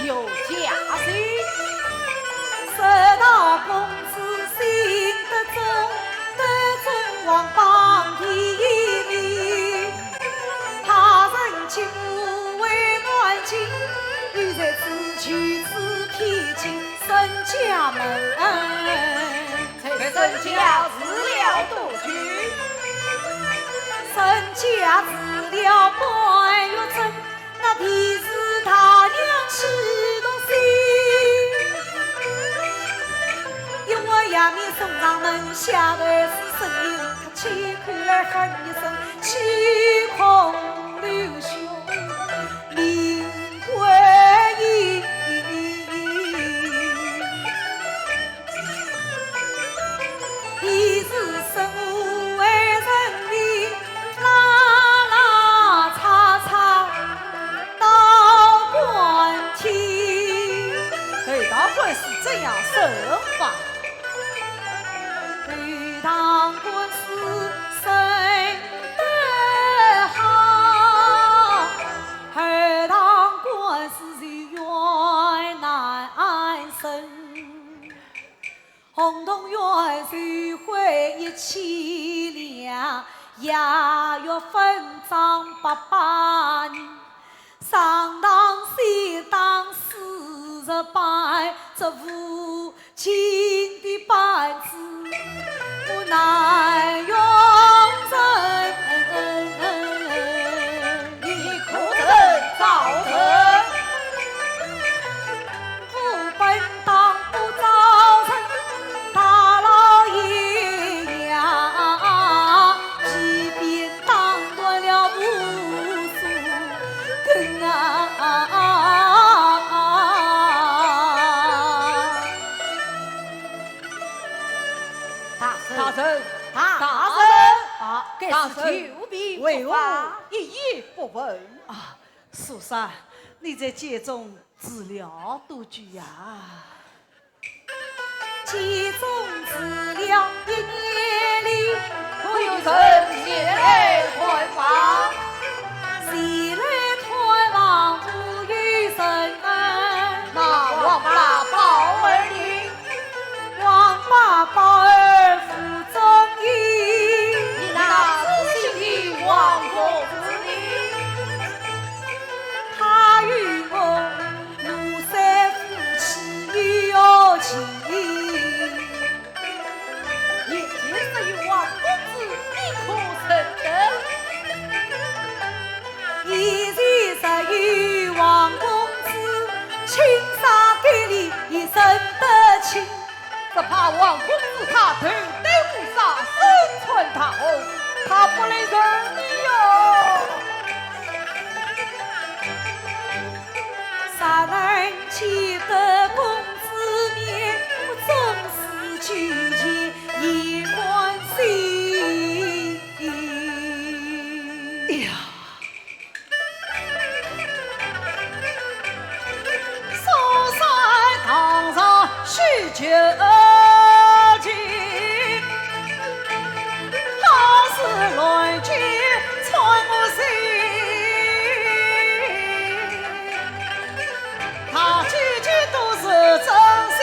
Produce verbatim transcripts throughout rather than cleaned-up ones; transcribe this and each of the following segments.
有家室。说道公子姓德宗，德宗王邦第一名。他人进入为南京，又在此求子天津沈家门。在沈家住了多久？沈家住了半月整。 那便是大娘起动心，因为衙门送上门，下头是生意人，他千口儿喊一声，七孔流血，命归阴。 便是身无为人的拉拉叉叉到官厅。哎，大官是怎样说法？哎，大官是生得好，哎，大官是有冤难伸。 红铜元随回一千两，夜月分账八百二，上当先当四十板，这无情的板子，我难容忍。你可曾招认？ 我本当不招认，大老爷呀，一边打断了无数根啊！大人，大人，大人！啊，大人，该是救兵为何一言不问？啊，苏三，你在监中 住了多久呀？监中住了一年哩。可有人前来探望？前来探望无有人啊。那王八宝二呢？王八宝二府中有。你那知心的王公子呢？他与我 奴才夫妻有情。眼前只有王公子，你可认得？眼前只有王公子，青纱对立也认得清。 只怕王公子他头戴乌纱，身穿大红，他不来认你哟。啥人见得公子面，我总是举前一观心。哎呀！ 苏三堂上许久情，好似乱箭穿我心。他句句都是真心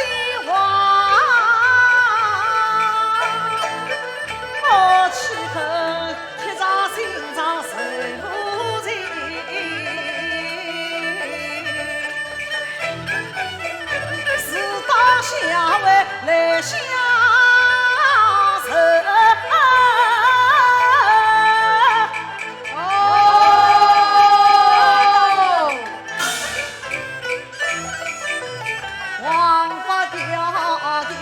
话，我岂肯 铁掌心肠受无情，自当下回来相认。哦。 王八调调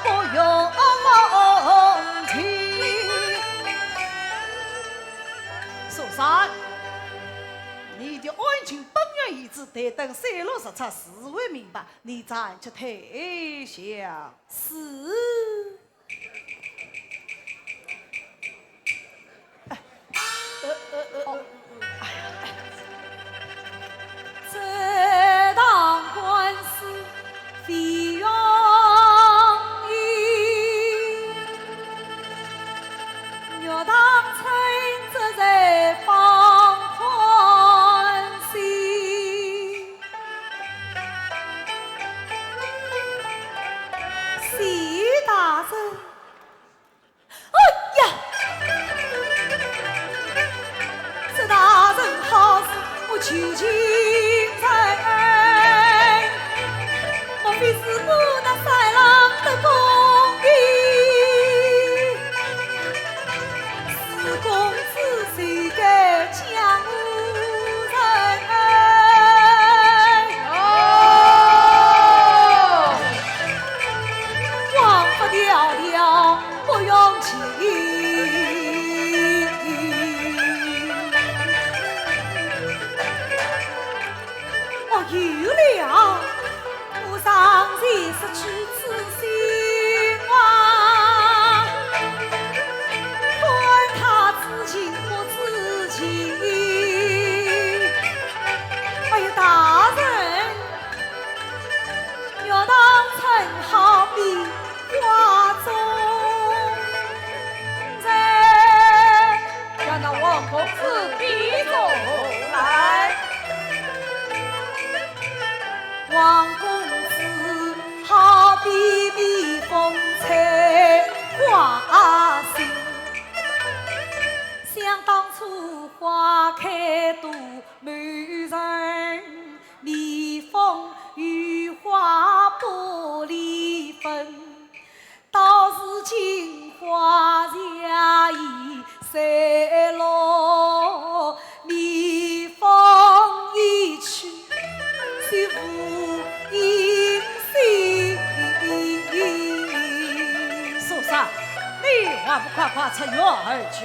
不用问起。苏三，你的案情本案已知，待等三六十出，自会明白，你暂且退下。是。 这堂官司费用已，玉堂春则在放宽心。知此心啊，看他知情不知情。哎呀，大人，玉堂春好比花中人。叫那王公子比中来。 王公子好比蜜蜂采花心，想当初花开多美人，蜜蜂与花不离分。 到如今花谢已散落，蜜蜂已去，是无音信。苏三，你还不快快出院而去？